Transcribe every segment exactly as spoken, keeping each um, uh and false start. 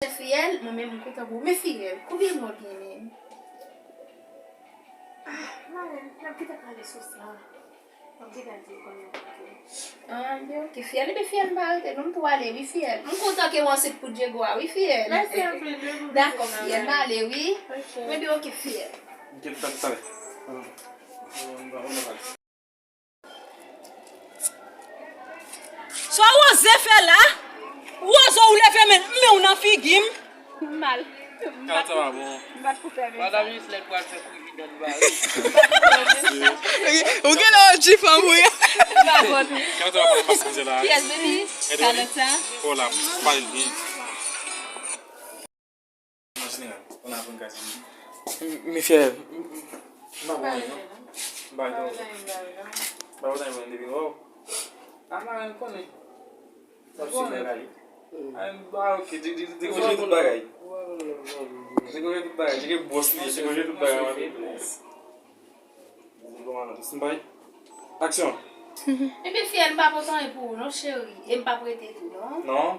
Fiyèl, mwen menm m kontan pou ou. Men Fiyèl, konbyen mwa w genyen menm? Ah, madanm, n ap gentan pale sou sa. N ap gentan di l kòman l ye. Ah, ebyen, oke, Fiyèl. Ebyen, Fiyèl, m pa rete non, m tou ale, wi, Fiyèl. M kontan ke w ansent pou Diego a, wi, Fiyèl. Mèsi anpil, wi, pou vizit la. Dakò, Fiyèl, m ale, wi. Oke. Ebyen, oke, Fiyèl. Oke, talè, talè. Sa w oze fè la? Wozo, ou leve men, men w nan figi m. M mal. M pa t, m pa t koupe avè sa. Madanm Yuslèn pral fè kwivi nan Mari. Ou genlè yon ti fanm, wi. M pa konn. Kòman w ap pase mizè la? Yes, baby. Kalòt sa. Oh la, pale l byen. An jeneral, konn aprann kase. M, m fè, m, m pa bon, non. M pa bon. M pa bon, m pa bon depi lò. A, m pa renmen konnen. Sa se bagay. A, m pa, oke, di, di, di konje tout bagay. Di konje tout bagay. Di ke bòs li, di konje tout bagay. Di konje tout bagay. Aksyon. Ebyen, Fiyèl, m pa pote anyen pou ou, non, cheri. E m p ap rete tou, non. Non.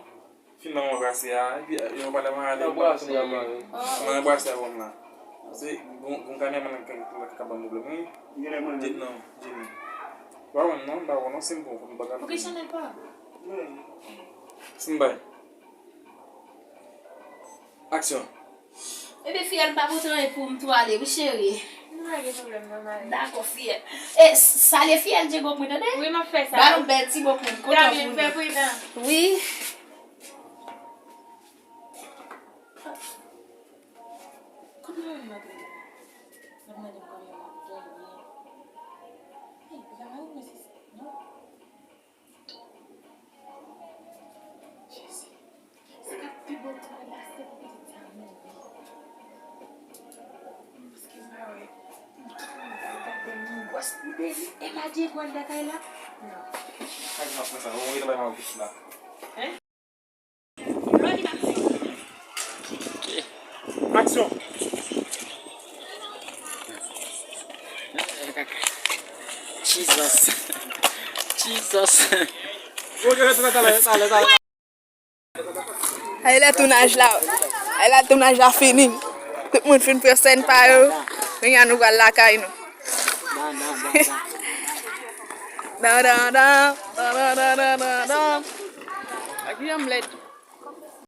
Fin nan mwen brase a, epi, e, yo pale mwen ale, mwen pa tou mwen. Mwen brase a bon la. Se gon, gon kameraman nan k, k, k ap ban m pwoblèm, wi. Di non, di non. Ba wè non, ba wè non, se m bon, m pa ka. Pou ki chanèl pa? Simbay. Aksyon. Ebyen, Fiyèl, m pa pote anyen pou m tou ale, wi, cheri. M pa gen pwoblèm, non, mari. Dakò, Fiyèl. E, s, salye Fiyèl Diego pou mwen, tande? Wi, m ap fè sa. Ba l yon bèl ti bon pou mwen, kontan pou nou. Fè pridan. Wi. Kòman mwen mande? Mwen mande kòman mwen mande. Hey, papa, mwen se, non. Jezi. Sa k ap pi bon pou mwen la, se pou pitit sa mouri. Paske m pa wè. M tout mwen pral gade m anngwès pou de li. E pa Diego al lakay la? Non. Sa k ap fè sa? Ou rete bay Maroukis la. Hein? Aksyon. Jesus. Jesus. Ay, lè tounaj la. Ay, lè tounaj la fini. Tout moun fin pran sèn pa yo. Kounye a nou pral lakay nou. Dan, dan, dan. Ak yon lèt.